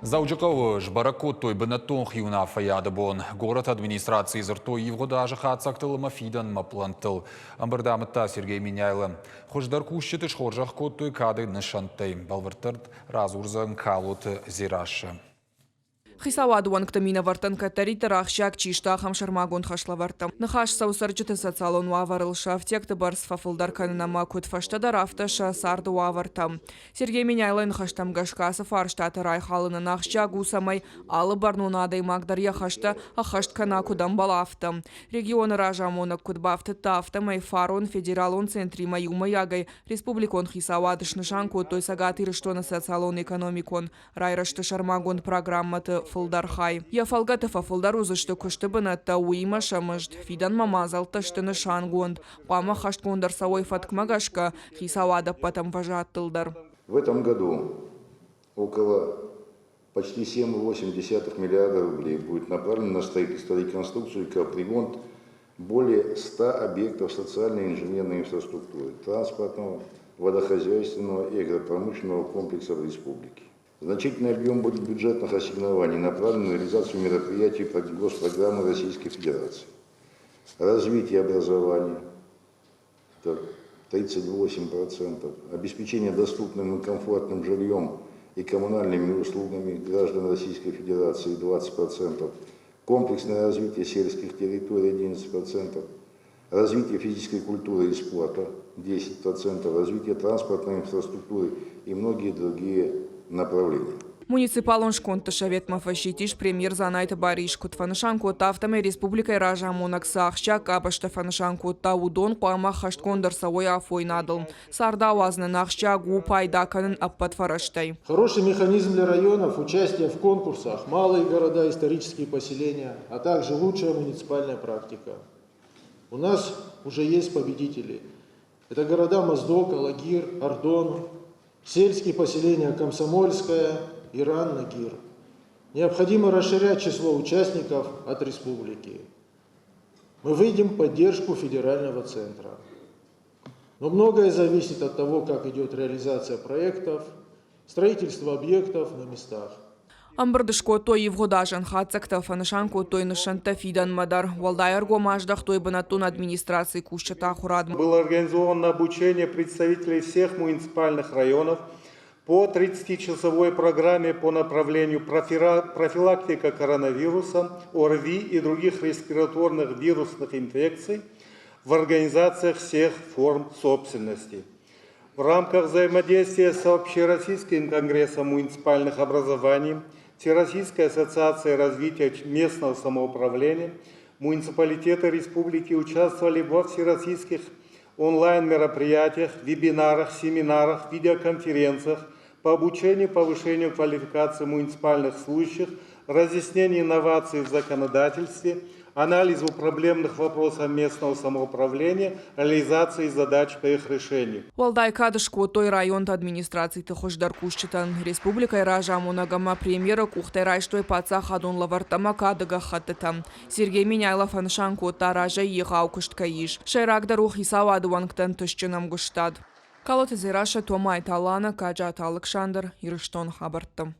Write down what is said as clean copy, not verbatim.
Дзӕуджыхъӕуы сбӕрӕг кодтой бынӕттон хиуынаффӕйады бон. Горӕты администрацийы дзырдтой ивгъуыд азы хатдзӕгтыл ӕмӕ фидӕнмӕ пълӕнттыл. Ӕмбырд амыдта Сергей Меняйло. Хуыздӕр кусджыты схорзӕх кодтой кады нысӕнттӕй. Бӕлвырддӕр радзурдзӕн Калоты Дзерассӕ. Хицауады уӕнгты минӕвӕрттӕн кӕддӕриддӕр ахсджиаг чи сты, ахӕм сӕрмагонд хӕслӕвӕрдтӕ. Ныхас цӕуы цӕрджыты социалон уавӕрыл сӕ ӕфтиӕгты бӕрц фӕфылдӕр кӕнын ӕмӕ куыд фӕстӕдӕр, афтӕ сӕ царды уавӕртӕм. Сергей Меняйлойы ныхӕстӕм гӕсгӕ ацы фарстатӕ райхалынӕн ахсджиаг у, цӕмӕй алы бӕрнон адӕймаг дӕр йӕ хӕстӕ ӕххӕст кӕна куыд ӕмбӕлы, афтӕ. Регионы разамонӕг куыд бафтыдта, афтӕмӕй фарон федералон центримӕ иумӕйагӕй республикон хицауад снысан кодтой Цӕгат Ирыстоны социалон-экономикон райрӕзты сӕрмагонд программӕты фылдӕр хай. Йӕ фӕлгӕты фӕфылдӕр уыдзысты куысты бынӕттӕ, уыимӕ сӕ мызд. Фидӕнмӕ мадзӕлттӕ сты нысангонд. Хъуамӕ хӕстгонд ӕрцӕуой фӕткмӕ гӕсгӕ, хицауад ӕппӕт ӕмвӕзадтыл дӕр. В этом году около почти 7,8 миллиарда рублей будет направлено на строительство, реконструкцию и капремонт более 100 объектов социальной и инженерной инфраструктуры, транспортного, водохозяйственного и агропромышленного комплекса в республике. Значительный объем будет бюджетных ассигнований направлен на реализацию мероприятий госпрограммы Российской Федерации. Развитие образования – это 38%, обеспечение доступным и комфортным жильем и коммунальными услугами граждан Российской Федерации – 20%, комплексное развитие сельских территорий 11%, развитие физической культуры и спорта 10%, развитие транспортной инфраструктуры и многие другие направления. Муниципалон скондты советмӕ фӕсидтис премьер Дзанайты Барис. Куыд фӕнысан кодта, афтӕмӕй республикӕйы разамонӕг цы ахсджиаг къабӕзтӕ фӕнысан кодта, уыдон хъуамӕ ӕххӕстгонд ӕрцӕуой афойнадыл. Цард ауадзынӕн ахсджиаг у пайда кӕнын ӕппӕт фӕрӕзтӕй. Хороший механизм для районов – участие в конкурсах «Малые города, исторические поселения», а также лучшая муниципальная практика. У нас уже есть победители. Это города Моздок, Алагир, Ардон, сельские поселения Комсомольская, Иран, Нагир. Необходимо расширять число участников от республики. Мы выйдем поддержку федерального центра. Но многое зависит от того, как идет реализация проектов, строительство объектов на местах. Ӕмбырды скодтой ивгъуыд азӕн хатдзӕгтӕ, фӕнысан кодтой нысӕнттӕ фидӕнмӕ дӕр. Уӕлдай ӕргом аздӕхтой бынӕттон администрацийы кусджыты ахуырадмӕ. Было организовано обучение представителей всех муниципальных районов по 30-часовой программе по направлению профилактика коронавируса, ОРВИ и других респираторных вирусных инфекций в организациях всех форм собственности. В рамках взаимодействия с Общероссийским конгрессом муниципальных образований, Всероссийской ассоциацией развития местного самоуправления муниципалитеты республики участвовали во всероссийских онлайн-мероприятиях, вебинарах, семинарах, видеоконференциях по обучению повышению квалификации муниципальных служащих, разъяснению инноваций в законодательстве, анализу проблемных вопросов местного самоуправления, реализации задач по их решению. Уӕлдай кад скодтой районты администрациты хуыздӕр кусджытӕн. Республикӕйы разамонӕг ӕмӕ премьеры къухтӕй райстой паддзахадон лӕвӕрттӕ ӕмӕ кады гӕххӕттытӕ. Сергей Меняйло фӕнысан кодта, разӕй егъау куыст кӕй ис. Сӕйрагдӕр у хицауады уӕнгтӕн тысджын ӕмгуыстад. Калоты Дзерассӕ, Томайты Алана, Каджаты Алыксандр, Ирыстоны хабӕртты.